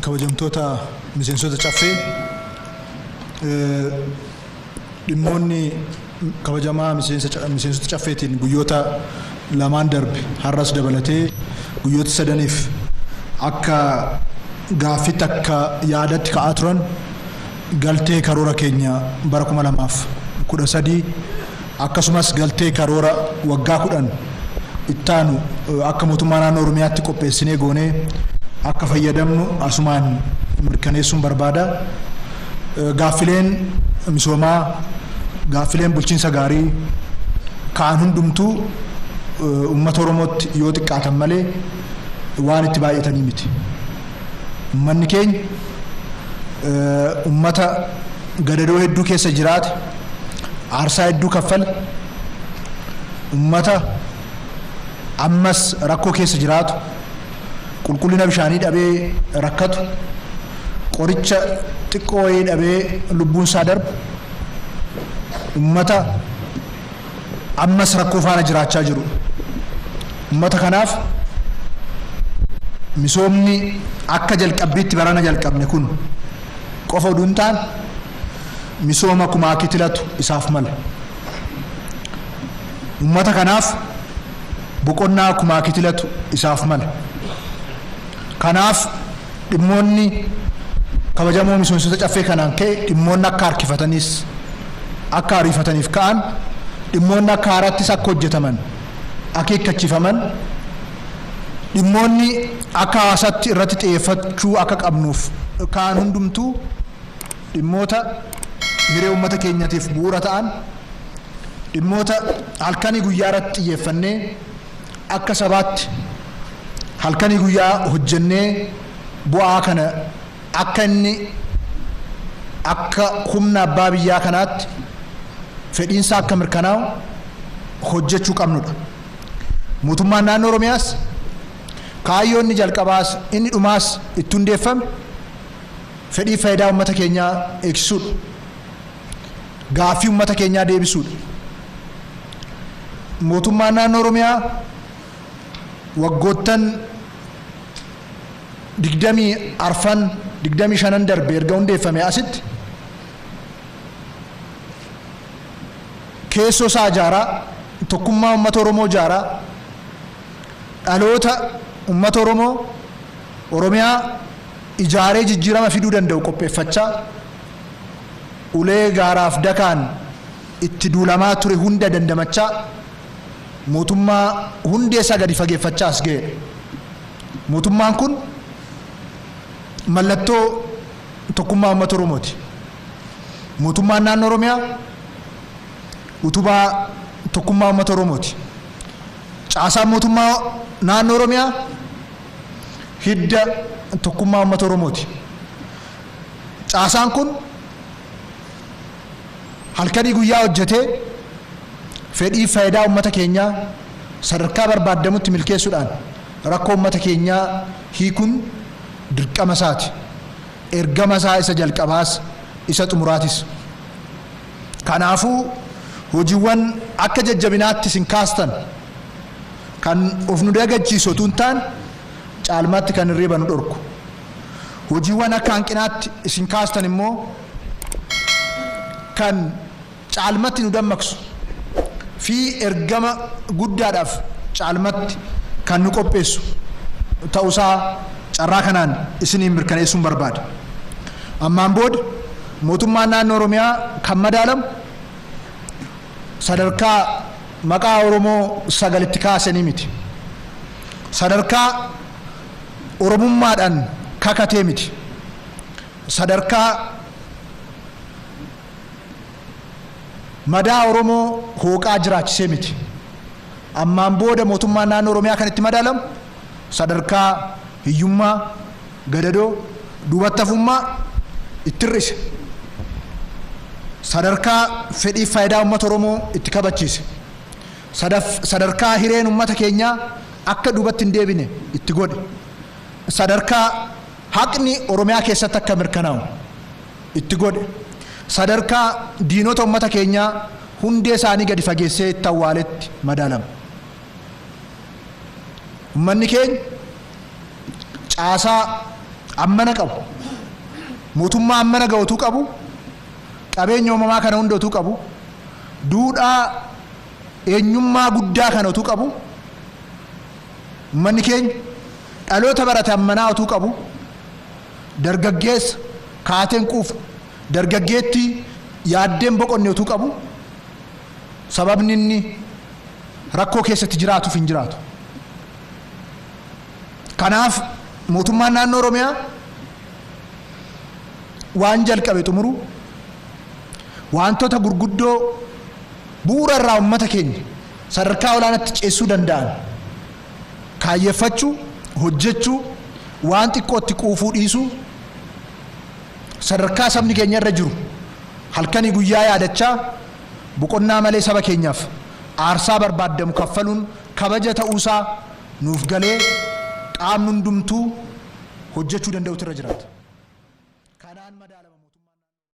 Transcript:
Kabajamtoota miseensota Caffee, dhimmoonni kabajamaa miseensota Caffeetiin guyyoota lamaan darbe, har'as dabalatee guyyoota sadaniif akka gaaffitti, akka yaadatti ka'aa turan, galtee karoora keenya bara 2013 akkasumas galtee karoora waggaa 10 ittaanu akka mootummaa naannoo Oromiyaatti qopheessinee goonee akka fayyadamnu asumaan mirkaneessuun barbaada. Gaaffileen misoomaa, gaaffileen bulchiinsa gaarii ka'an hundumtuu uummata Oromootti yoo xiqqaatan malee waan itti baay'atanii miti. Uummanni keenya uummata gadadoo hedduu keessa jiraate, aarsaa hedduu kaffale, uummata ammas rakkoo keessa jiraatu, qulqullina bishaanii dhabee rakkatu, qoricha xiqqoo wayii dhabee lubbuun isaa darbu, uummata ammas rakkoo faana jiraachaa jiru. Uummata kanaaf misoomni akka jalqabbiitti barana jalqabne kun qofa oduu hin taane, misooma kumaa kitilatu isaaf mala. Uummata kanaaf boqonnaa kumaa kitilatu isaaf mala. Kanaaf dhimmoonni kabajamoo miseensota Caffee kanaan ka'e, dhimmoonni akka harkifatanis akka ariifataniif ka'an, dhimmoonni akka haaraattis akka hojjetaman akeekkachiifaman, dhimmoonni akka hawaasaatti irratti xiyyeeffachuu akka qabnuuf ka'an hundumtuu dhimmoota hiree uummata keenyatiif bu'uura ta'an, dhimmoota halkanii guyyaa irratti xiyyeeffannee akka sabaatti halkanii guyyaa hojjennee bu'aa kana akka inni akka humna abbaa biyyaa kanaatti fedhiinsaa akka mirkanaa'u hojjechuu qabnudha. Mootummaan naannoo Oromiyaas kaayyoo inni jalqabaas inni dhumaas itti hundeeffame fedhii faayidaa uummata keenyaa eegsisuudha. Gaaffii uummata keenyaa deebisuudha. Mootummaan naannoo Oromiyaa waggoottan 24, 25 darbe erga hundeeffame asitti keessoo isaa ijaaraa, tokkummaa uummata Oromoo ijaaraa, dhaloota uummata Oromoo, Oromiyaa ijaaree jijjiirama fiduu danda'u qopheeffachaa, ulee gaaraaf dakaan itti duulamaa ture hunda dandamachaa, mootummaa hundee isaa gadi fageeffachaa as ga'eedha. Mootummaan kun mallattoo tokkummaa uummata Oromooti. Mootummaan naannoo Oromiyaa utubaa tokkummaa uummata Oromooti. Caasaan mootummaa naannoo Oromiyaa hidda tokkummaa uummata Oromooti. Caasaan kun halkanii guyyaa hojjetee fedhii faayidaa uummata keenyaa sadarkaa barbaadamutti milkeessuudhaan rakkoo uummata keenyaa hiikuun dirqama isaati. Ergama isaa isa jalqabaas isa xumuraatis. Kanaafuu hojiiwwan akka jajjabinaatti isin kaastan kan of nu dagachiisu otuu hin taane caalmaatti kan hirriba nu dhorku. Hojiiwwan akka hanqinaatti isin kaastan immoo kan caalmatti nu dammaqsu fi ergama guddaadhaaf caalmatti kan nu qopheessu ta'usaa carraa kanaan isiniin mirkaneessuun barbaada. Ammaan booda mootummaan naannoo Oromiyaa kan madaalamu sadarkaa maqaa Oromoo sagalitti kaasanii miti. Sadarkaa Oromummaadhaan kakatee miti. Sadarkaa madaa Oromoo hooqaa jiraachisee miti. Ammaan booda mootummaan naannoo Oromiyaa kan itti madaalamu sadarkaa hiyyummaa, gadadoo, duubatti hafummaa itti hir'ise. Sadarkaa fedhii faayidaa uummata Oromoo itti kabachiise. Sadarkaa hireen uummata keenyaa akka duubatti hin deebine itti godhe. Sadarkaa Haqni Oromiyaa keessatti akka mirkanaa'u itti godhe, sadarkaa diinota ummata keenyaa hundee isaanii gadi fageessee itti awwaaletti madaalama. Ummanni keenya caasaa ammana qabu, mootummaa ammana ga'u utuu qabu, qabeenya uumamaa kana hunda utuu qabu, duudhaa eenyummaa guddaa kana utuu qabu, ummanni keenya dhaloota barate ammanaa utuu qabu, dargaggeessa kaateen quufne, dargaggeettii yaaddeen boqonne utuu qabu, sababni inni rakkoo keessatti jiraatuuf hin jiraatu. Kanaaf mootummaan naannoo Oromiyaa waan jalqabe xumuru, wantoota gurguddoo bu'uura irraa uummata keenya sadarkaa olaanaatti ceessuu danda'an kaayyeffachuu, hojjechuu, waan xiqqootti quufuu dhiisuu, sadarkaa sabni keenya irra jiru halkanii guyyaa yaadachaa boqonnaa malee saba keenyaaf aarsaa barbaaddamu kaffaluun kabaja ta'uusaa nuuf galee qaamni hundumtuu hojjechuu danda'utu irra jiraata.